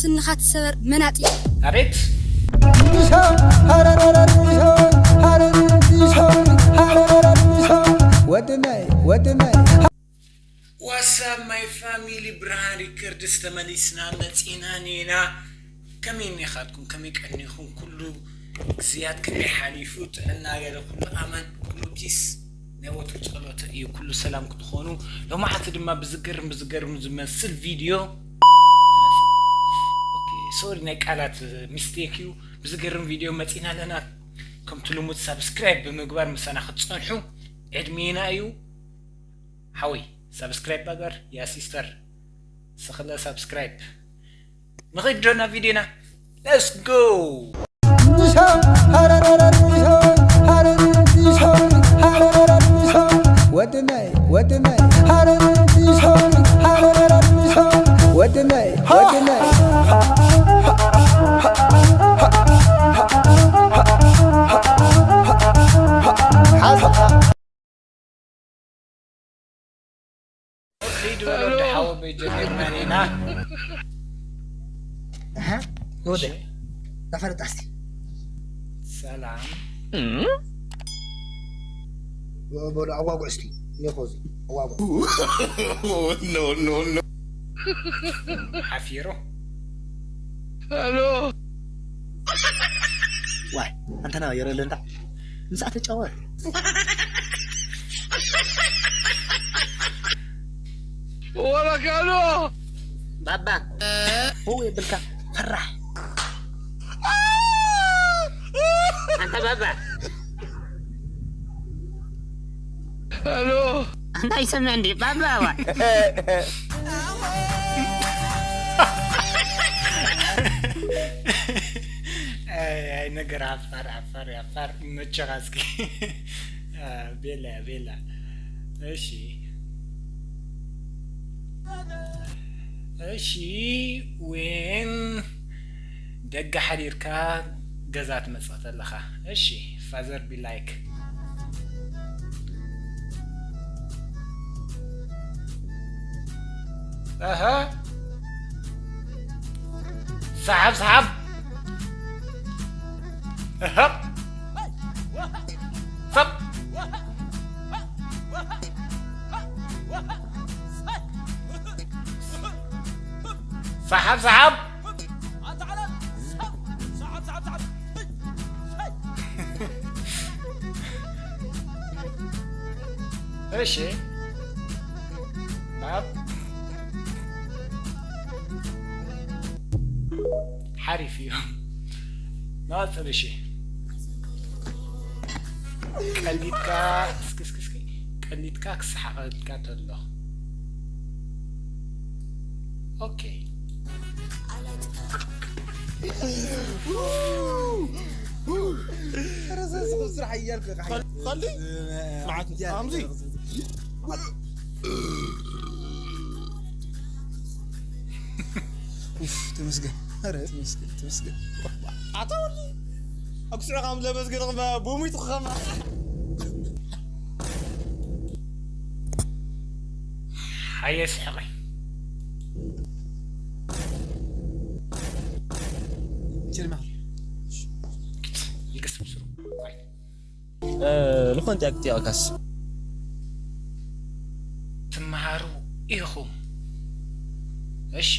ስንኻ ትሰበር መናጢ። ኣቤት ዲሾ ሃረረረ ዲሾ ሃረረ ዲሾ ሃረረረ ዲሾ ወድነይ ወድነይ ዋትሳብ ማይ ፋሚሊ ብርሃን ሪከርድስ ተመሊስና መፂና ኔና። ከመይ እኒኻትኩም? ከመይ ቀኒኹም? ኩሉ ግዝያት ከመይ ሓሊፉ? ጥዕና ገለ ኩሉ ኣማን ኩሉ ፒስ ናይ ወትሩ ጸሎት እዩ። ኩሉ ሰላም ክትኾኑ ሎማዓንቲ ድማ ብዝገርም ብዝገርም ዝመስል ቪድዮ ሶሪ ናይ ቃላት ሚስቴክ እዩ። ብዝገርም ቪድዮ መፂና ኣለና። ከምቲ ልሙድ ሳብስክራይብ ብምግባር ምሳና ክትፀንሑ ዕድሜና እዩ። ሓወይ ሳብስክራይብ ባገር ያ ሲስተር ስኽለ ሳብስክራይብ ንኸይድ ዶ ናብ ቪድዮና። Let's go. ዲሾ ሃረረረ ዲሾ ሃረረ ዲሾ ሃረረረ ዲሾ ወድነይ ወድነይ ሃረረ ዲሾ ሃረረረ ዲሾ ወድነይ ወድነይ ሓዝ ሊድ በሎ ደሓወ በጀሚርና ኔና። እህ ወደ ተፈለጣ እስቲ ሰላም በሉ ኣዋጉዕ እስቲ ኔኾዚ ኣዋጉዕ ሓፊሮ ዋይ ኣንተና የረለ እንታ ምሳዕ ተጫወት ወላ ካሎ ባባ ው የብልካ ፈራሕ ኣንተ ባባ ሄሎ ኣንታ ይሰምዕ እንዲ ባባ ዋ ኣይ ኣይ ነገር ዓፋር ዓፋር ዓፋር ይመቸኻ እስኪ ቤላ ቤላ እሺ እሺ ዌን ደገ ሓዲርካ ገዛ ትመጽእ ተለኻ እሺ ፋዘር ቢ ላይክ ኣሃ ሰሓብ ሰሓብ እሃ ሰብ ሰሓብ ሰሓብ እሺ ናብ ሓሪፍ እዩ ናፅር እሺ ቀሊጥካ እስኪ እስኪ እስኪ ቀሊጥካ ክሰሓቐልካ ተሎ ኦኬ ስራሕ እያልክ ኸልዲ መዓት ኣምዚ ተመስገን ኧረ ተመስገን ተመስገን ኣታ ወዲ ኣክስዑ ከም ለመስገን ከማ ብሙይቱ ከማ ሓየ ስሕቐ ጀርማ ይቅስም ስሩ ዝኾነ ጥያቄ ጥያቄካስ ትመሃሩ ኢኹም እሺ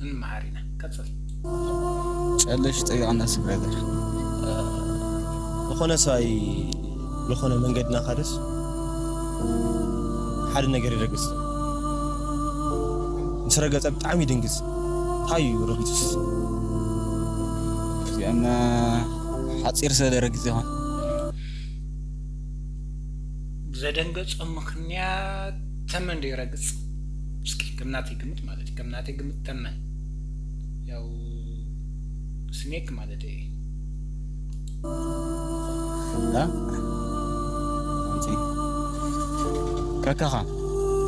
እንመሃር ኢና ቀፅል ጨለሽ ጠቢቕና ስብረገር ዝኾነ ሰብኣይ ዝኾነ መንገዲ እናኻደስ ሓደ ነገር ይረግፅ ምስ ረገፀ ብጣዕሚ ይድንግፅ እንታይ እዩ ረጊፁስ እዚኣማ ሓፂር ስለ ረጊፅ ይኾን ዘደንገፆ ምኽንያት ተመን ዶ ይረግፅ እስኪ ከም ናተይ ግምት ማለት እዩ ከም ናተይ ግምት ተመን ያው ስኔክ ማለት እዩ ከካኻ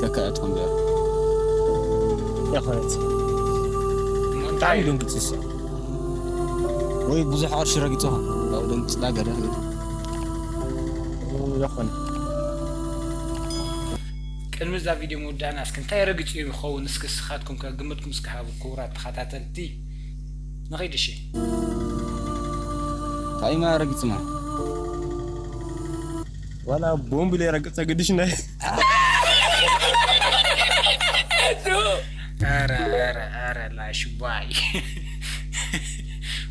ከካ እትኾን ዶ ያኸነት እንታይ እዩ ደንግፅስ ወይ ብዙሕ ቅርሺ ረጊፅኻ ያው ደንግፅላ ገለ ያኸነ ቅድሚ እዛ ቪድዮ ምውዳእና እስኪ እንታይ ረግፂ ይኸውን እስኪ ስኻትኩም ከ ግምትኩም እስኪ ሃቡ ክቡራት ተኸታተልቲ ንኸይድ እሺ። ታይማ ረግጽማ። ዋላ ቦምብ ለይ ረግጸ ግድሽ ናይ። ኧረ፣ ኧረ፣ ኧረ ላሽ ባይ።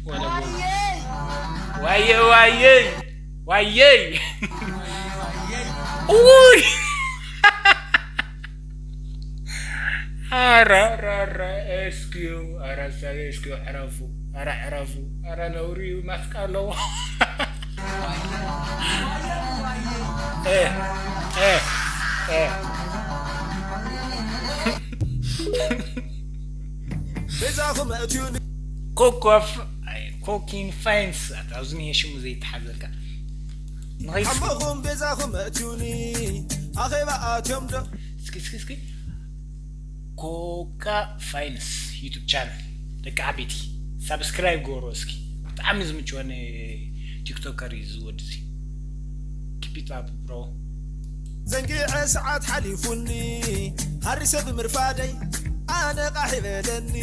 ዋላ ቦምብ። ዋየ፣ ዋየ፣ ዋየ። ውይ። ኧረ፣ ኧረ፣ ኧረ፣ እስኪ፣ ኧረ፣ እስኪ፣ ዕረፉ፣ ኧረ፣ ዕረፉ፣ ኧረ፣ ነውሪ እዩ፣ ማስቃ ኣለዎ። እ፣ እ፣ እ። ቤዛኹም እትዩኒ። ኮኮፍ፣ ኣይ፣ ኮኪን ፋይንስ፣ ኣታ፣ ኣብዚ እኒሄ ሽሙ ዘይተሓዘልካ። ንኸይስ-፣ ሓመኹም ቤዛኹም እትዩኒ። ኣኼባ ኣትዮም ዶ? እስኪ፣ እስኪ፣ እስኪ። ኮካ ፋይንስ ዩቱብ ቻነል። ደቂ ዓበይቲ፣ ሳብስክራይብ ግበሩ እስኪ። ብጣዕሚ ዝምችወኒ ቲክቶከር እዩ እዚ ወዲ እዚ። Keep it up, bro። ዘንጊዐ ሰዓት ሓሊፉኒ፣ ሃሪሰ ብምርፋደይ፣ ኣነ ቃሕ ይበለኒ።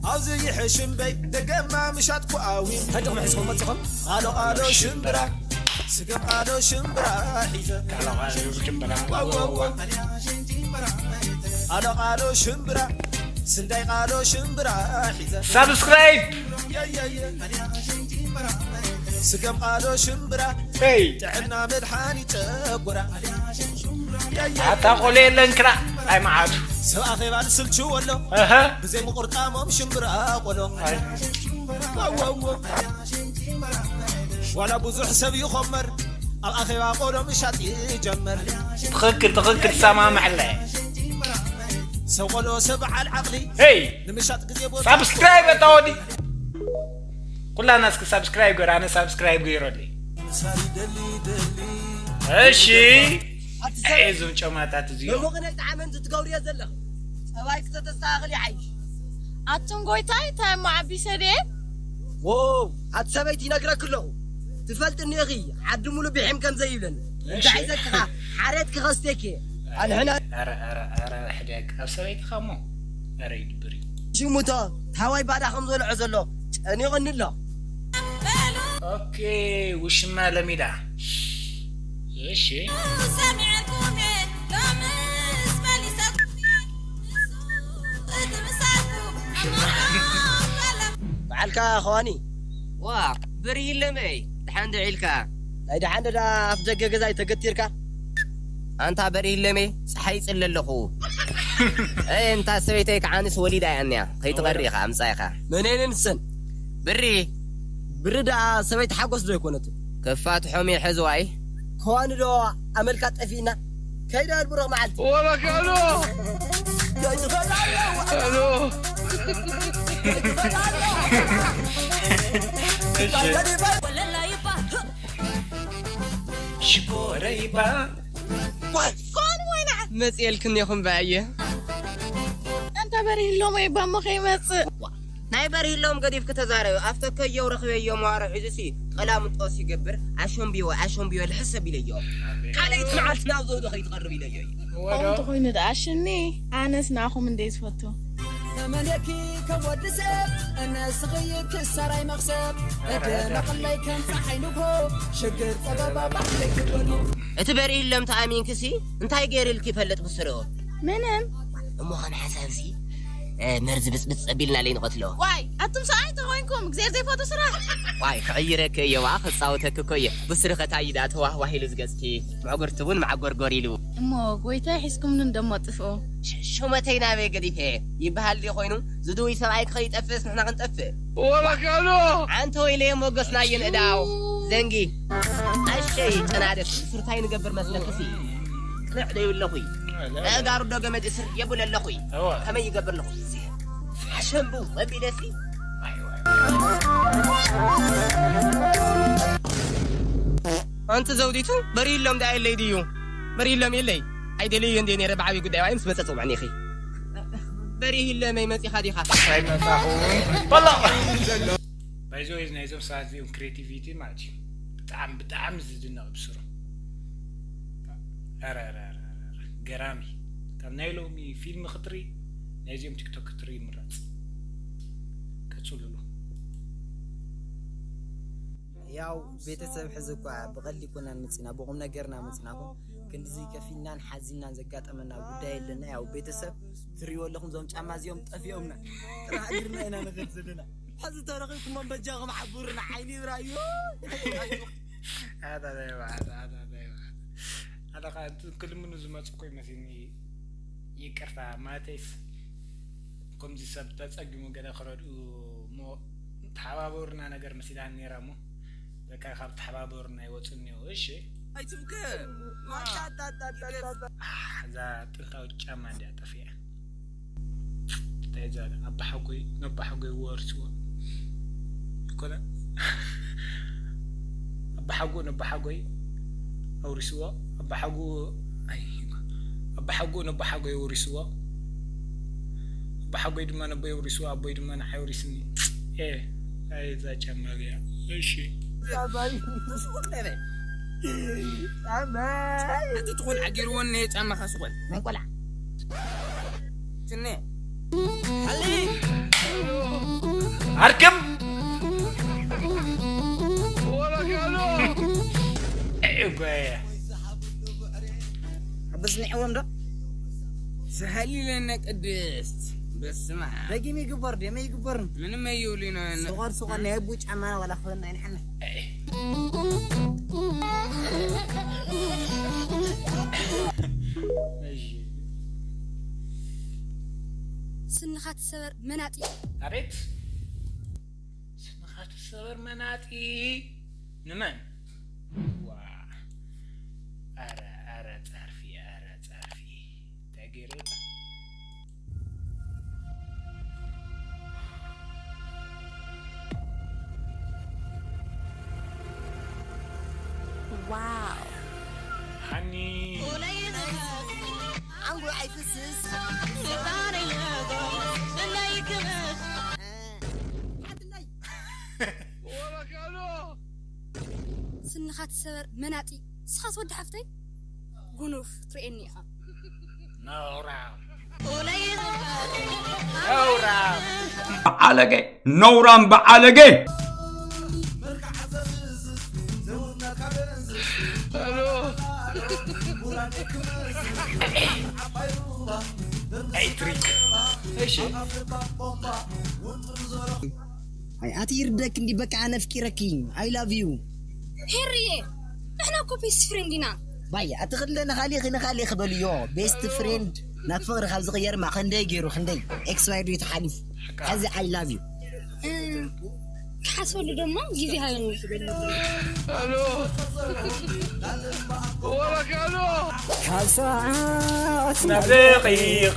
ኣብዚ ይሕሽ እምበይ፣ ደገማ ምሻጥ ክኣዊኒ። እንታይ ጥቕሚ ሒዝኩም መጺኹም? ቃሎ ቃሎ ሽምብራ፣ ስገም ቃሎ ሽምብራ ሒዘ። ቃሎ ቃሎ ሽምብራ። ዋው፣ ዋው፣ ዋው። ቃሎ ቃሎ ሽምብራ፣ ስንዳይ ቃሎ ሽምብራ ሒዘ። ሳብስክራይብ። የ፣ የ፣ የ። ስገም ቃሎ ሽምብራ፣ ሄይ። ጥዕና መድሓኒት ጨጉራ። ኣታ ቆሎ የለን ክራ፣ ኣይ መዓቱ። ሰብ ኣኼባ ዝስልችዎ ኣሎ። ኣሀ። ብዘይ ምቁርጣሞም ሽምብራ ቆሎ። ኣይ። ዋው፣ ዋው፣ ዋው። ዋላ ብዙሕ ሰብ ይኾመር፣ ኣብ ኣኼባ ቆሎ ምሻጥ ይጀመር። ትኽክል፣ ትኽክል፣ ትሰማምዕ ኣለ። ሰብ ቆሎ ሰብ በዓል ዓቕሊ፣ ሄይ። ንምሻጥ ግዜ ቦታ ሳብስክራይብ ኣታ ወዲ። ኩላና እስኪ ሳብስክራይብ ገር፣ ኣነ ሳብስክራይብ ገይረለይ። እሺ። ኣቲ ሰብ፣ እዞም ጨማታት እዚኦም። ሎሚ ቅነ ጣዕመን ትትገብርዮ ዘለኽ። ጸባይ ክተተስተኻኽል ይሓይሽ። ኣቱም ጎይታይ፣ እንታይ እሞ ዓቢ ሰድየ? ዎው፣ ኣቲ ሰበይቲ ይነግረክ ኣለኹ። ትፈልጥኒ ኢኺ፣ ዓዲ ሙሉ ብሒም ከም ዘይብለኒ። እሺ። እንታይ ሒዘክኻ? ሓሬት ክኸስቴክ እየ። ኣንሕና ኣረ፣ ኣረ፣ ኣረ፣ ሕደግ። ኣብ ሰበይትኻ እሞ። ኣረ ይድብር እዩ። ሽሙቶ፣ ታዋይ ባዳ ከም ዘልዖ ዘሎ ጨኒቑኒ ኣሎ። ኦኬ፣ ውሽማ ለሚዳ። እሺ። ሰሚዕኩም ሎምስ መሊሰኩም ንሱ እቲ ምሳልኩም ሽማ። በዓልካ ኸዋኒ። ዋ፣ ብርሂለመይ፣ ደሓን ዶ ዒልካ? ናይ ደሓን ዶ ደኣ ኣፍ ደገ ገዛይ ተገቲርካ? ኣንታ በርሂለመይ፣ ጸሓይ ይጽለ ኣለኹ። ኣይ፣ እንታ ሰበይተይ ከዓንስ ወሊዳ እያ እኒኣ። ከይትቐሪ ኢኻ፣ ኣምጻ ኢኻ። መነን ንሰን? ብሪ። ብሪ ደኣ ሰበይቲ ሓጎስ ዶ ኣይኮነትን? ክፋትሖም እየ ሕዝዋይ። ከዋኒ ዶ ኣመልካ ጠፊእና? ከይደ ኣልብሮኽ መዓልቲ። ወበካሎ! ይፈላሎ! ኣሎ! ይፈላሎ! እሺ። ወለላ ይባ-፣ ሽኮረይባ። ዋይ! ኮን ወይና! መጽኤልክን ኢኹም በኣየ። ኣንታ በርሂሎም ወይ ባሞ ከይመጽእ። ናይ በርሂሎም ገዲፍኪ ተዛረቢ። ኣፍተከየው ረኽበዮ መዋሮ ሒዙሲ ቀላምንጦስ ይገብር። ኣሸንብዮ፣ ኣሸንብዮ ልሕሰብ ኢለዮ። ካልኣይቲ መዓልቲ ናብ ዘውዶ ከይትቐርብ ኢለዮ እዩ። ወዶ። ከምኡ እንተኾይኑ ደኣ ሽኒ፣ ኣነስ ንኣኹም እንደ ዝፈቱ። ተመንየኪ ከም ወዲ ሰብ፣ እነስኺ ክሳራይ መኽሰብ። ኧረ፣ እደ መቕለይ ከም ጸሓይ ንግሆ፣ ሽግር ጸበባ ባሕሪ ክበሉ። እቲ በርሂሎም ተኣሚንክሲ፣ እንታይ ገይርልኪ ይፈልጥ ብስሩ? ምንም። እሞ ከም ሓሳብሲ፣ እ፣ መርዚ ብጽብጽ ጸቢልና ለይ ንቐትሎ። ዋይ፣ ኣቱም ሰብኣይ ተኾይንኩም፣ እግዚኣብሔር ዘይፈቱ ስራሕ። ዋይ፣ ክዕይረኪ እየ፣ ዋ፣ ክጻወተኪ እኮ እየ። ብስሪ ኸታይዳ ተዋህዋህ ኢሉ ዝገጽኪ፣ መዕጎርቲ እውን መዓጎርጎር ኢሉ። እሞ ጎይታይ ሒዝኩምኒ እንደሞ ጥፍኦ። ሽ-፣ ሹመተይ ናበይ ገዲፈ? ይበሃል ድዩ ኮይኑ? ዝድውይ ሰብኣይ ክኸይጠፍእስ ንሕና ክንጠፍእ። ወበካሎ! ዓንተ ወይለየ ሞገስና የንእዳው። ዘንጊ። ኣሸይ ጨናደስ፣ ብስርታይ ንገብር መስለክሲ። ቅንዕ ደይብለኹይ። ኣእጋሩ ዶ ገመድ እስር የብለ ኣለኹይ። እወ። ከመይ ይገብር ኣለኹ? ሓሸምቡ መቢለሲ። ኣንቲ ዘውዲቱ በሪሎም ደኣ የለይ ድዩ? በሪሎም የለይ። ኣይደልዮ እንዴ ነይረ ብዓብይ ጉዳይ ዋይ ምስ መጸ ጽውዕኒ ኢኺ። በሪሂለመይ መጺኻ ዲኻ? ኣይመጻኹ። በሎ። ባይ ዘ ወይ ናይዞም ሰባት እዚኦም ክሬቲቪቲ ማለት እዩ። ብጣዕሚ፣ ብጣዕሚ ዝድነቕ ብስሩ። ኧረ፣ ኧረ፣ ኧረ፣ ኧረ፣ ኧረ፣ ገራሚ። ካብ ናይ ሎሚ ፊልም ክትርኢ፣ ናይዚኦም ቲክቶክ ክትርኢ ይምረጽ። ቀጽሉሉ። ያው ቤተሰብ ሕዚ እኳ ብቐልዲ ኮናን መፂና ብቁም ነገርና መፂናኹም ክንድዚ ከፊልናን ሓዚናን ዘጋጠመና ጉዳይ የለና። ያው ቤተሰብ ትሪእዎ ኣለኹም፣ እዞም ጫማ እዚኦም ጠፊኦምና፣ ጥራሕ እግርና ኢና ንኸድ ዘለና። ሕዚ ተረኺብኩሞም በጃኹም ሓቡርና፣ ዓይኒ ይብራዩ። ኣታ ናይ ባዕል፣ ኣታ ናይ ባዕል። ኣታ ኸዓ እንትን ክልምኑ ዝመፁ እኮ ይመስልኒ። ይቅርታ ማለተይስ፣ ከምዚ ሰብ ተፀጊሙ ገለ ክረድኡ እሞ ተሓባበሩና ነገር መሲላኒ ነይራ እሞ፣ በቃ ካብ ተሓባበሩና ይወፁ እኒኦ። እሺ። ኣይትብከ። ኣታ፣ ኣታ፣ ኣታ፣ ኣታ፣ ኣታ። ኣሕ፣ እዛ ጥንታዊ ጫማ እንዲያ ጠፊኣ። እንታይ እዛ ኣባሓጎይ ነባሓጎይ ወርስዎ ይኮነ? ኣባሓጎ ነባሓጎይ ኣውሪስዎ። ኣባሓጎ፣ ኣይ፣ ኣባሓጎ ነባሓጎይ ኣውሪስዎ። ኣባሓጎይ ድማ ነቦይ ኣውሪስዎ፣ ኣቦይ ድማ ንዓይ ኣውሪስኒ። ኤ፣ ኣይ፣ እዛ ጫማ እዚኣ። እሺ። ሱቕ በለ። ጫማ። ኣቲ ትኾን ዓጊርዎ እኒሄ ጫማኻ ሱቕ በል። ናይ ቆልዓ። ትኔ። ኣርክብ። እጎየ። ኣበስኒዕዎም ዶ? ሰሃሊለነ ቅድስት። በስመ ኣብ። ደጊም ይግበር ድዮም ኣይግበርን? ምንም ኣይብሉን። ስቆር፣ ስቆር፣ ናይ ኣቡ ጫማና ዋላ ክበልና ኣይንሓና። እሺ። ስንኻ ትሰበር መናጢ። ኣቤት። ስንኻ ትሰበር መናጢ። ንመን? ዋ። ኣረ፣ ኣረ ጸርፊ፣ ኣረ ጸርፊ። እንታይ ገይረካ? ዋው። ሃኒ። ዓንጎ ኣይፍስስ። ሓትነይ። ስንኻ ትሰበር መናጢ። ንስኻስ ወዲ ሓፍተይ? ጉኑፍ ትርእየኒ ኢኻ። ነውራም። ነውራም። በዓለገ። ነውራም በዓለገ። ኣይ ትሪክ። እሺ። ኣይ ኣቲ ይርደክ እንዲ በቃ ኣነ ኣፍቂረኪ። I love you። ሄሪዬ፣ ንሕና እኮ ቤስት ፍሬንድ ኢና። ባይ ኣቲ ክልተ ንኻሊኺ ንኻሊኺ በልዮ። ቤስት ፍሬንድ ናብ ፍቕሪ ካብ ዝቕየር ማ ክንደይ ገይሩ ክንደይ ኤክስፓየርድ እዩ ተሓሊፉ። ሕዚ I love you። እ፣ ክሓስበሉ ደሞ ግዜ ሃበኒ። ኣሎ። ወረክ ኣሎ። ካብ ሰዓት ናብ ደቂቕ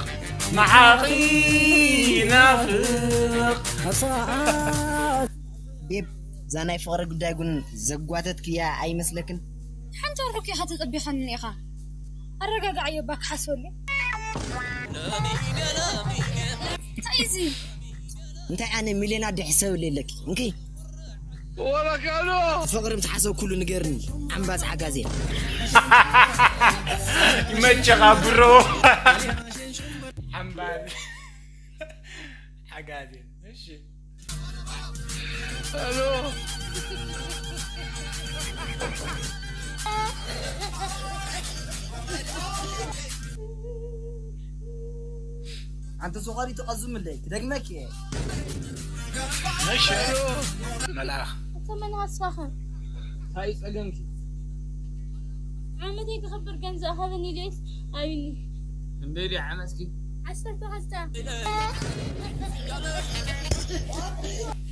መዓኺ ናፍቕ። ካብ ሰዓት ቤብ፣ እዛ ናይ ፍቕሪ ጉዳይ ጉን ዘጓተትክያ ኣይመስለክን? ሓንቲ ወርሒ እኮ ኢኻ ተጸቢኻኒ ኢኻ። ኣረጋግዓዮ እባ ክሓስበሉ። እንታይ እዚ? እንታይ ኣነ ሚልዮን ኣደ ሕሰብለይ ኣለኪ? እንኪ። ወረክ ኣሎ። ፍቕሪ ምስ ሓሰብ ኩሉ ንገርኒ። ዓምባዝ ሓጋዜ። ይመቸኻ ብሮ። ዓምባዝ ሓጋዜ። እሺ። ኣሎ። ኣንተ ሶኻሪ ትቐዝምለይ፣ ክደግመኪ እየ። እሺ። ኣሎ። መልኣኽ። እተ መልኣኽ ስኻኸ? እንታይ ጸገምኪ? ዓመተይ ክኽብር ገንዘብ ሃበኒ ኢለስ ኣብኒ። ክንደይ ድዩ ዓመትኪ? ዓሰርተ ክልተ።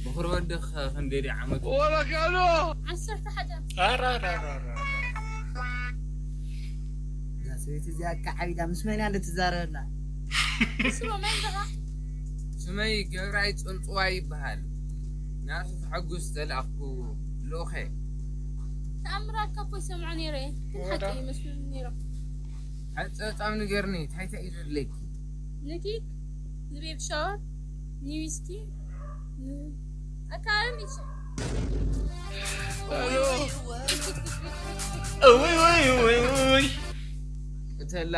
በኹሪ ወድኺ ኸ ክንደይ ድዩ ዓመቱ? ወረክ ኣሎ። ዓሰርተ ሓደ። ኣራራራራ። እዛ ሰበይቲ እዚኣ እካ ዓቢዳ ምስ መን እያ እንድትዛረበላ? ስሙ መን ኢኻ? ስመይ ገብራይ ጽንጽዋይ ይበሃል። ናቱ ተሐጉስ ዝተላእኩ ልኡኸ። ተኣምራትካ እኮ ይሰምዖ ነይረ፣ ግን ሓቂ ይመስሉኒ ነይሮም። ሓቂ ጸብጻብ ንገርኒ፣ እንታይ እንታይ እዩ ዘድልየኪ? ንኬክ፣ ንቤቢ ሻወር፣ ንዊስኪ፣ ን-፣ ኣካባቢ ሚሽ። ኣሎ። እውይ፣ ውይ፣ ውይ፣ ውይ። እተላ።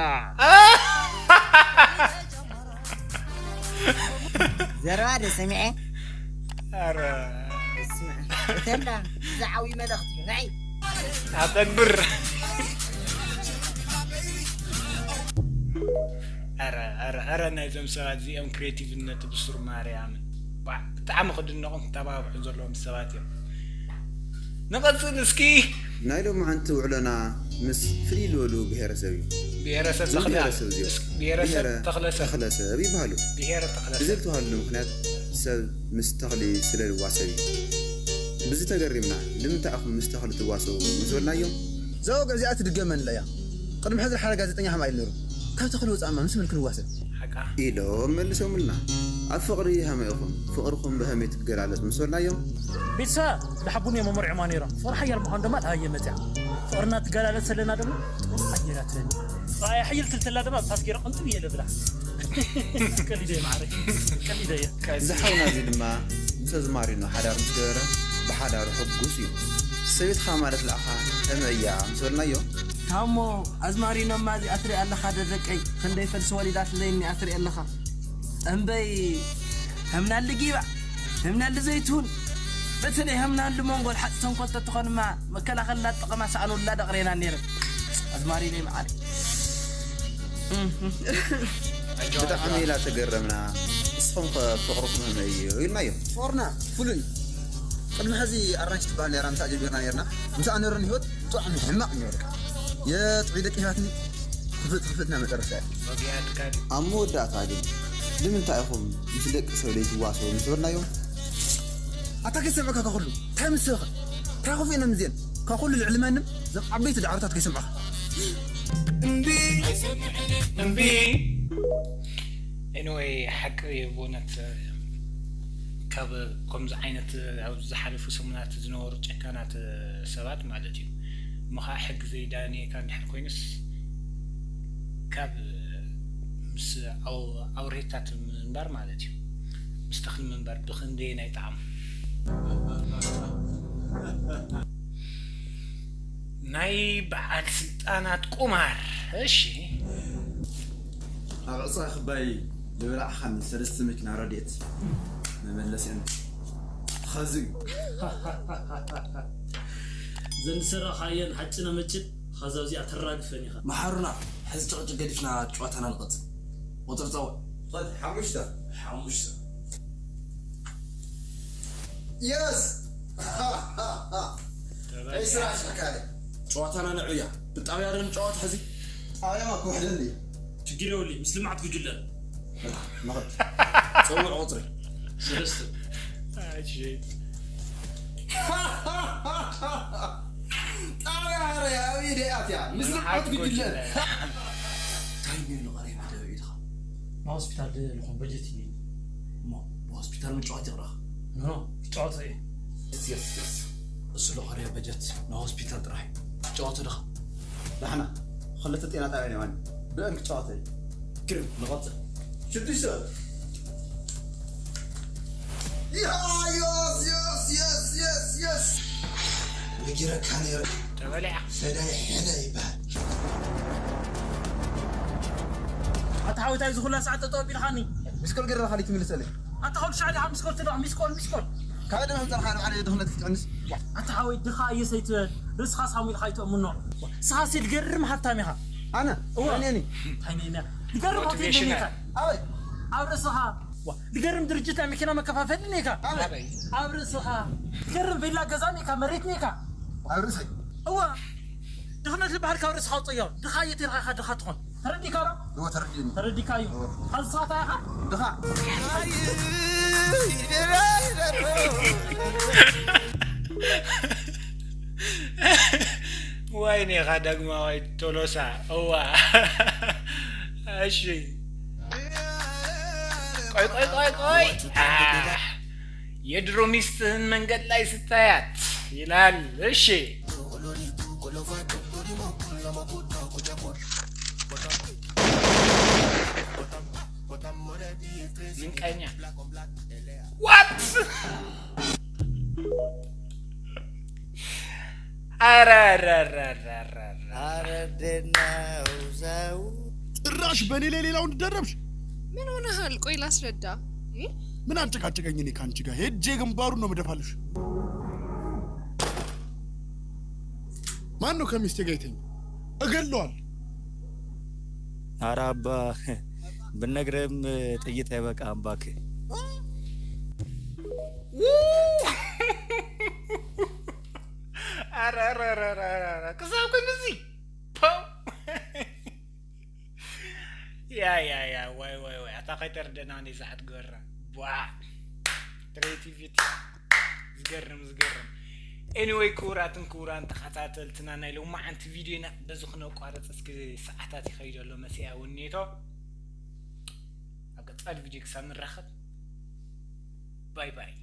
ዘረባ ዶ ሰሚዐ? ኧረ። እስማ። ሰላም፣ እዚ ዓብዪ መልእኽቲ እዩ። ንዒ። ኣተግብር። ኧረ ኧረ ኧረ ናይዞም ሰባት እዚኦም ክሬቲቭነት ብሱር ማርያምን። ዋዕ፣ ብጣዕሚ ክድነቑን ክተባብዑን ዘለዎም ሰባት እዮም። ንቐጽል እስኪ። ናይ ሎማዓንቲ ውዕሎና ምስ ፍልይ ዝበሉ ብሄረሰብ እዩ። ብሄረሰብ እዞም ተኽለ ብሄረሰብ እዚኦም እስኪ፣ ብሄረሰብ ብሄረ ተኽለሰብ። ተኽለሰብ ይበሃሉ። ብሄረ ተኽለሰብ። እዚ ዝተባህልሉ ምኽንያት ሰብ ምስ ተኽሊ ስለ ዝዋሰብ እዩ። ብዚ ተገሪምና፣ ንምንታይ ኢኹም ምስ ተኽሊ ትዋሰቡ? ምስ በልናዮም። እዛ ወግዒ እዚኣ ትድገመንላ እያ። ቅድሚ ሕዚ ሓደ ጋዜጠኛ ከምኣ ኢሉ ነይሩ። ካብ ተኽሊ ወፃእማ ምስ መን ክንዋሰብ? ሓቃ። ኢሎም መልሶምልና። ኣብ ፍቕሪ ሃመይ ኢኹም፣ ፍቕርኹም ብሃመይ ትገላለጽ ምስ በልናዮም። ቤተሰባ ዝሓቡኒ እዮም መመርዕማ ነይሮም። ፍቕሪ ሓያል ምዃኑ ድማ ተሃየ መፅያ። ፍቕርና ትገላለጽ ዘለና ድማ ጥሩ ኣየራትረኒ። ራእያ ሕይል ትልትላ ድማ ብታስጌራ ቅንጥብ እየ ለብላ። ቀሊደ እየ ማዕረ። ቀሊደ እየ። እዚ ሓውና እዚ ድማ ምስ ኣዝማሪኖ ሓዳር ምስ ገበረ ብሓዳሩ ሕጉስ እዩ። ሰበይትኻ ማለት ለኣኻ ከመይ እያ ምስ በልናዮ። ታሞ ኣዝማሪኖማ እዚኣ ትሪኣ ኣለኻ ዶ ደቀይ? ክንደይ ፈልሲ ወሊዳትለይ እኒኣ ትሪኣ ኣለኻ። እምበይ፣ ህምናሊ ጊባ፣ ህምናሊ ዘይትሁን፣ በተለይ ህምናሊ መንጎል ሓፂ ተንኮል ተትኾንማ መከላኸልና ጥቕማ ሰኣን ውላድ ኣቕሬና ነይረ። ኣዝማሪኖ ይመዓል። ብጣዕሚ ኢና ተገረምና። ንስኹም ከ ፍቕርኹም ከመይ እዩ ኢልናዮ። ፍቕርና ፍሉይ እዩ። ቅድሚ ሕዚ ኣራንሽ ትበሃል ነይራ፣ ምስኣ ጀሚርና ነይርና። ምስኣ ነረን ህይወት ብጣዕሚ ሕማቕ እዩ ነይሩ። የጥዑይ ደቂሳትኒ ክፍት ክፍትና መጨረሻ እዩ። ኣብ መወዳእታ ግን ንምንታይ ኢኹም ምስ ደቂ ሰብለይ ትዋሰቡ ምስ በልናዮም። ኣታ ከይሰምዑካ ካብ ኩሉ እንታይ ምስ ሰበኻ? እንታይ ኮፍ ኢሎም እዚአን ካብ ኩሉ ልዕሊ ማንም እዞም ዓበይቲ ዳዕሮታት ከይሰምዑኻ። እምቢ እምቢ። ኤኒወይ ሓቂ እዩ ብእውነት። ካብ ከምዚ ዓይነት ኣብ ዝሓለፉ ሰሙናት ዝነበሩ ጨካናት ሰባት ማለት እዩ። እሞ ከዓ ሕጊ ዘይዳንየካ እንድሕር ኮይኑስ ካብ ምስ ኣው- ኣውሬታት ምንባር ማለት እዩ። ምስ ተኽሊ ምንባር ብኽንደየናይ ጣዕሙ። ናይ በዓል ስልጣናት ቁማር። እሺ። ኣብ ዕፃ ክባይ ዝበላዕኻኒ ሰለስተ መኪና ረድኤት መመለሲአን ኸዚ እዩ። ዘን ዝሰራኻየን ሓጭነ መጭድ ኸዚ ኣብዚኣ ተራግፈን ኢኻ። መሓሩና፣ ሕዚ ጭቕጭቅ ገዲፍና ጨዋታና ንቐጽል። ቁፅር ፀውዕ። ኸድ ሓሙሽተ። ሓሙሽተ። የስ። ቀይ ስራሕ ሽካለ። ጨዋታና ንዑያ። ብጣውያ ዶ ንጫወት ሕዚ? ጣውያማ ክውሕደኒ እዩ። ችግር የብሉይ፣ ምስ ልምዓት ጉጅለ። መኸት። ፀውዕ ቁፅሪ። ሰለስተ። ጣውያ ሃረ ኣበይ ደይ ኣትያ? ምስ ልምዓት ጉጅለ። እንታይ እኒኦ ንቐረይ መደብ ኢልኻ? ናብ ሆስፒታል ዶ ልኹን በጀት እዩ። እሞ ብሆስፒታል ምጭዋት ይቕረኻ? ኖ፣ ክጫወት እየ። የስ፣ የስ፣ የስ። እሱ ለኸርዮ በጀት ንሆስፒታል ጥራሕ እዩ። ክጫወቱ ድኻ? ዳሕና፣ ክልተ ጤና ጣብያ ነይዋኒ። ብእን ክጫወት እየ። ግርም፣ ንቐጽል። ሽዱሽተ። ያ፣ የስ፣ የስ፣ የስ፣ የስ፣ የስ። ነጊረካ ነይረ። ተበሊዓ። ፈዳይ ሕነ ይበሃል። ኣታ ሓወይ፣ እንታይ እዚ ኩላ ሰዓት ጠጠው ኣቢልካኒ? ሚስኮል ገይረ ካሊእ ትምልሰለይ። ኣታ ኩሉ ሻዕ ዲኻ ሚስኮል ትድዕም? ሚስኮል፣ ሚስኮል። ካልእ ድማ ምጸርኻ ንባዕለይ ድኽነት ክትዕንስ። ኣታ ሓወይ፣ ድኻ እየ ሰይትበል። ርእስኻ ሳሙኤል ካይትእምኖ። ንስኻ ሲ ዝገርም ሃብታም ኢኻ። ኣነ? እወ። ኣነ እኔ። እንታይ ነይና? ዝገርም ሆቴል ሞቲቬሽናል። ነይካ። ኣበይ? ኣብ ርእስኻ። ዋ፣ ዝገርም ድርጅት ናይ መኪና መከፋፈሊ ነይካ። ኣበይ? ኣብ ርእስኻ። ዝገርም ቬላ ገዛ ነይካ፣ መሬት ነይካ። ኣብ ርእሰይ? እወ። ድኽነት ዝበሃል ካብ ርእስኻ ኣውፅዮ። ድኻ እየ ተልካ ኢኻ ድኻ ትኾን። ተረዲእካ ዶ? እወ፣ ተረዲእኒ። ተረዲእካ እዩ። እወ። ኸዚ ንስኻ እንታይ ኢኻ? ድኻ። ዋይ ኔኻ ዳግማዋይ ቶሎሳ። እዋ። እሺ። ቆይ፣ ቆይ፣ ቆይ፣ ቆይ። ኣህ። የድሮ ሚስትህን መንገድ ላይ ስታያት ይላል። እሺ። ምንቀኛ። What? ኧረ፣ ኧረ፣ ኧረ፣ ኧረ፣ ኧረ። ኧረ እንዴት ነው ዘው? ጭራሽ በእኔ ላይ ሌላውን ደረብሽ። ምን ሆነሃል? ቆይ ላስረዳ። እ? ምን አጨቃጨቀኝ? እኔ ከአንቺ ጋር ሄጄ ግንባሩን ነው ምደፋልሽ። ማን ነው ከሚስቴ ጋር የተኛ? እገለዋል። ኧረ አባ ብነግርህም ጥይት አይበቃም እባክህ። ኧረ ኧረ ኧረ ኧረ ኧረ ክሳብ ክንድዚ ፖው። ያ ያ ያ ዋይ ዋይ ዋይ ኣታ ከይተርደና እንደ ሰዓት ገራ ቧ። ክሬቲቪቲ ዝገርም ዝገርም። ኤኒወይ ክቡራትን ክቡራን ተኸታተልትና ናይ ሎማዓንቲ ቪድዮና በዚ ክነቋርፅ እስኪ ሰዓታት ይኸይድ ኣሎ መሲያ ውኔቶ። ኣብ ቀፃሊ ቪድዮ ክሳብ ንራኸብ ባይ ባይ።